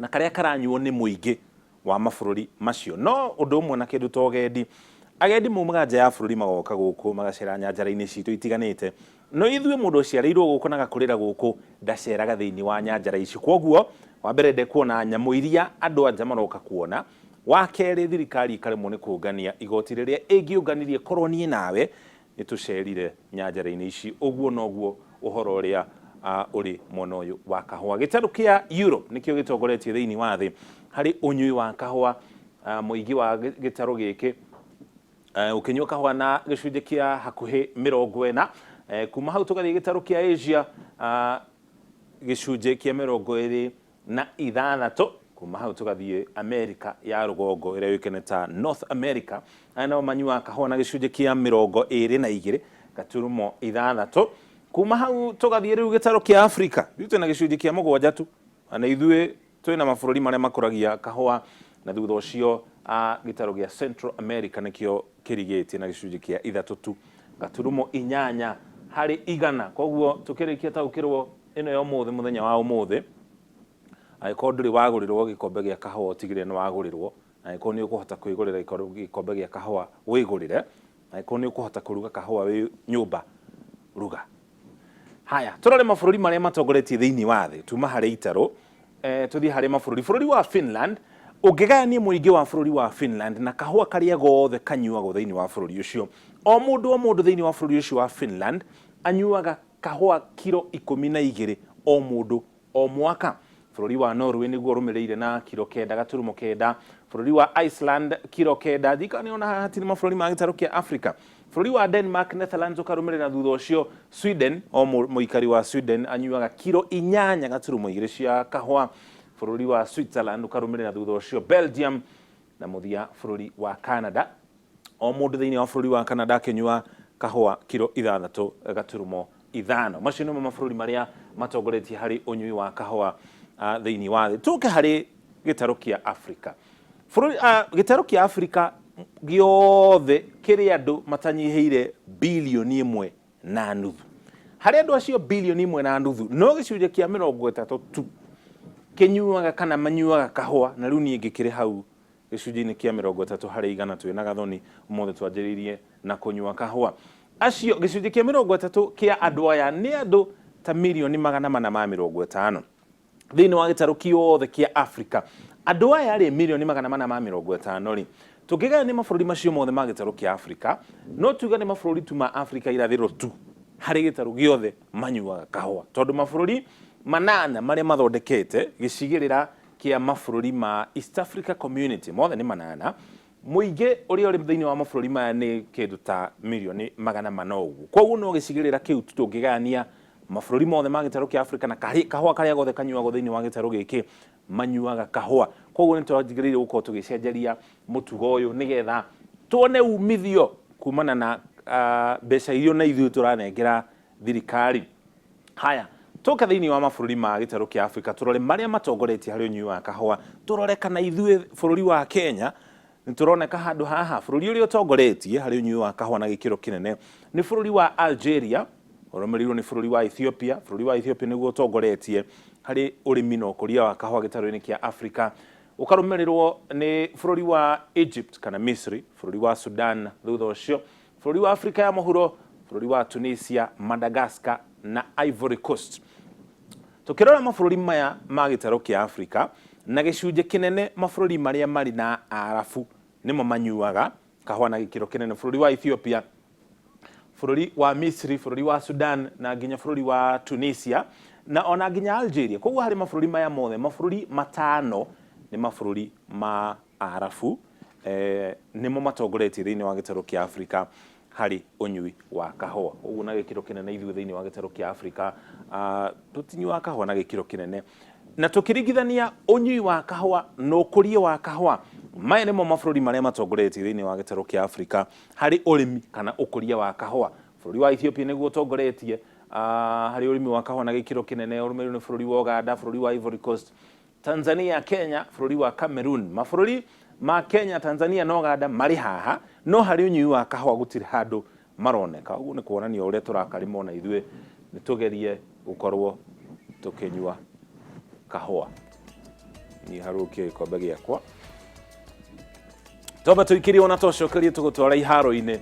Na karĩa karanyuo nĩ mũingĩ wa mabũrũri macio. No ũndũ ũmwe na kĩndũ ta ũgendi, agendi maumaga nja ya bũrũri magoka gũkũ magacera nyanjara-inĩ citũ itiganĩte, no ithuĩ mũndũ ũciarĩirwo gũkũ na agakũrĩra gũkũ ndaceraga thĩinĩ wa nyanjara ici. Kwoguo wa mbere ndekuona nyamũ iria andũ a nja maroka kuona, wa kerĩ thirikari ĩkaremwo nĩ kũngania igoti rĩrĩa ĩngĩũnganirie korwo niĩ nawe nĩ tũcerire nyanjara-inĩ ici. Ũguo noguo ũhoro ũrĩa ũrĩ mwena ũyũ wa kahũa. Gĩtarũ kĩa Europe nĩkĩo gĩtongoretie thĩinĩ wa thĩ harĩ ũnyui wa kahũa. Mũingĩ wa gĩtarũ gĩkĩ ũkĩnyua kahũa na gĩcunjĩ kĩa hakuhĩ 40. Kuma hau tũgathiĩ gĩtarũ kĩa Asia, gĩcunjĩ kĩa 26. Kuma hau tũgathiĩ Amerika ya rũgongo ĩrĩa yũĩkaine ta North America, aya nao manyuaga kahũa na gĩcunjĩ kĩa 22.6. Kuma hau tũgathiĩ rĩu gĩtarũ kĩa Afrika, ithuĩ twĩna gĩcunjĩ kĩa 7 tu, na ithuĩ twĩna mabũrũri marĩa makũragia kahũa, na thutha ũcio gĩtarũ gĩa Central America nĩkĩo kĩrigĩtie na gĩcunjĩ kĩa 3 tu gaturumo 8 harĩ igana. Koguo tũkĩrĩkia taũkĩrwo ĩno ya ũmũthĩ, mũthenya wa ũmũthĩ, angĩkorwo ndũrĩ wagũrĩrwo gĩkombe gĩa kahũa, ũtigĩrĩre nĩ wagũrĩrwo. Angĩkorwo nĩ ũkũhota kwĩgũrĩra gĩkombe gĩa kahũa, wĩgũrĩre. Angĩkorwo nĩ ũkũhota kũruga kahũa wĩ nyũmba, ruga. Haya, tũrore mabũrũri marĩa matongoretie thĩinĩ wa thĩ. Tuma harĩ itarũ, tũthiĩ harĩ mabũrũri. Bũrũri wa Finland, ũngĩgayania mũingĩ wa bũrũri wa Finland na kahũa karĩa gothe kanyuagwo thĩinĩ wa bũrũri ũcio, o mũndũ o mũndũ thĩinĩ wa bũrũri ũcio wa Finland anyuaga kahũa kiro 12 o mũndũ o mwaka. Bũrũri wa Norway nĩguo ũrũmĩrĩire na kiro 9.9. Bũrũri wa Iceland kiro 9. Ndikana ona haha hatirĩ mabũrũri ma gĩtarũ kĩa Africa. Bũrũri wa Denmark, Netherlands ũkarũmĩrĩra thutha ũcio. Sweden, o mũikari wa Sweden anyuaga kiro 8.2 cia kahũa. Bũrũri wa Switzerland ũkarũmĩrĩra thutha ũcio, Belgium, na mũthia bũrũri wa Canada. O mũndũ thĩinĩ wa bũrũri wa Canada akĩnyua kahũa kiro 6.5. Macio nĩmo mabũrũri marĩa matongoretie harĩ ũnyui wa kahũa thĩinĩ wa thĩ. Tũke harĩ gĩtarũ kĩa Afrika. Bũrũri, gĩtarũ kĩa Afrika gĩothe kĩrĩ andũ matanyihĩire 1.5 billion. Harĩ andũ acio 1.5 billion, no gĩcunjĩ kĩa 30 tu kĩnyuaga kana manyuaga kahũa, na rĩu niĩ ngĩkĩrĩ hau gĩcunjĩ-inĩ kĩa 30%. Twĩna Gathoni ũmũthĩ twanjĩrĩirie na kũnyua kahũa. Acio gĩcunjĩ kĩa 30 kĩa andũ aya nĩ andũ ta 450 million thĩinĩ wa gĩtarũ kĩothe kĩa Afrika. Andũ aya rĩ, 450 million rĩ, tũngĩgaya nĩ mabũrũri macio mothe ma gĩtarũ kĩa Afrika, no tuge nĩ mabũrũri tu ma Afrika irathĩro tu harĩ gĩtarũ gĩothe manyuaga kahũa, tondũ mabũrũri manana marĩa mathondekete gĩcigĩrĩra kĩa mabũrũri ma East Africa Community mothe nĩ manana. Mũingĩ ũrĩa ũrĩ thĩinĩ wa mabũrũri maya nĩ kĩndũ ta 400 million ũguo. Koguo no gĩcigĩrĩra kĩu tu tũngĩgayania mabũrũri mothe ma gĩtarũ kĩa Afrika na kahũa karĩa gothe kanyuagwo thĩinĩ wa gĩtarũ gĩkĩ manyuaga kahũa. Koguo nĩ twagĩrĩire gũkorwo tũgĩcenjeria mũtugo ũyũ nĩgetha tuone umithio kumana na mbeca iria ona ithuĩ tũranengera thirikari. Haya, tũke thĩinĩ wa mabũrũri ma gĩtarũ kĩa Afrika, tũrore marĩa matongoretie harĩ ũnyui wa kahũa, tũrore kana ithuĩ bũrũri wa Kenya nĩ tũroneka handũ haha. Bũrũri ũrĩa ũtongoretie harĩ ũnyui wa kahũa na gĩkĩro kĩnene nĩ bũrũri wa Algeria, ũrũmĩrĩirwo nĩ bũrũri wa Ethiopia. Bũrũri wa Ethiopia nĩguo ũtongoretie harĩ ũrĩmi na ũkũria wa kahũa gĩtarũ-inĩ kĩa Afrika, ũkarũmĩrĩrwo nĩ bũrũri wa Egypt kana Misri, bũrũri wa Sudan, thutha ũcio bũrũri wa Afrika ya Mũhuro, bũrũri wa Tunisia, Madagascar na Ivory Coast. Tũkĩrora mabũrũri maya ma gĩtarũ kĩa Afrika na gĩcunjĩ kĩnene, mabũrũri marĩa marĩ na Arabu nĩmo manyuaga kahũa na gĩkĩro kĩnene. Bũrũri wa Ethiopia, bũrũri wa Misri, bũrũri wa Sudan na nginya bũrũri wa Tunisia na ona nginya Algeria. Koguo harĩ mabũrũri maya mothe, mabũrũri matano nĩ mabũrũri ma Arabu, nĩmo matongoretie thĩinĩ wa gĩtarũ kĩa Afrika harĩ ũnyui wa kahũa. Ũguo na gĩkĩro kĩnene ithuĩ thĩinĩ wa gĩtarũ kĩa Afrika tũtinyuaga kahũa na gĩkĩro kĩnene. Na tũkĩringithania ũnyui wa kahũa na ũkũria wa kahũa, maya nĩmo mabũrũri marĩa matongoretie thĩinĩ wa gĩtarũ kĩa Afrika harĩ ũrĩmi kana ũkũria wa kahũa. Bũrũri wa Ethiopia nĩguo ũtongoretie harĩ ũrĩmi wa kahũa na gĩkĩro kĩnene, ũrũmĩrĩirwo nĩ bũrũri wa Uganda, bũrũri wa Ivory Coast, Tanzania, Kenya, bũrũri wa Cameroon. Mabũrũri ma Kenya, Tanzania na Uganda marĩ haha, no harĩ ũnyui wa kahũa gũtirĩ handũ maroneka. Ũguo nĩ kuonania ũrĩa tũrakarĩma ona ithuĩ nĩ tũgerie gũkorwo tũkĩnyua kahũa. Niĩ harũkie gĩkombe gĩakwa. Twamba tũikĩrie ona twacokerie tũgũtwara iharo-inĩ.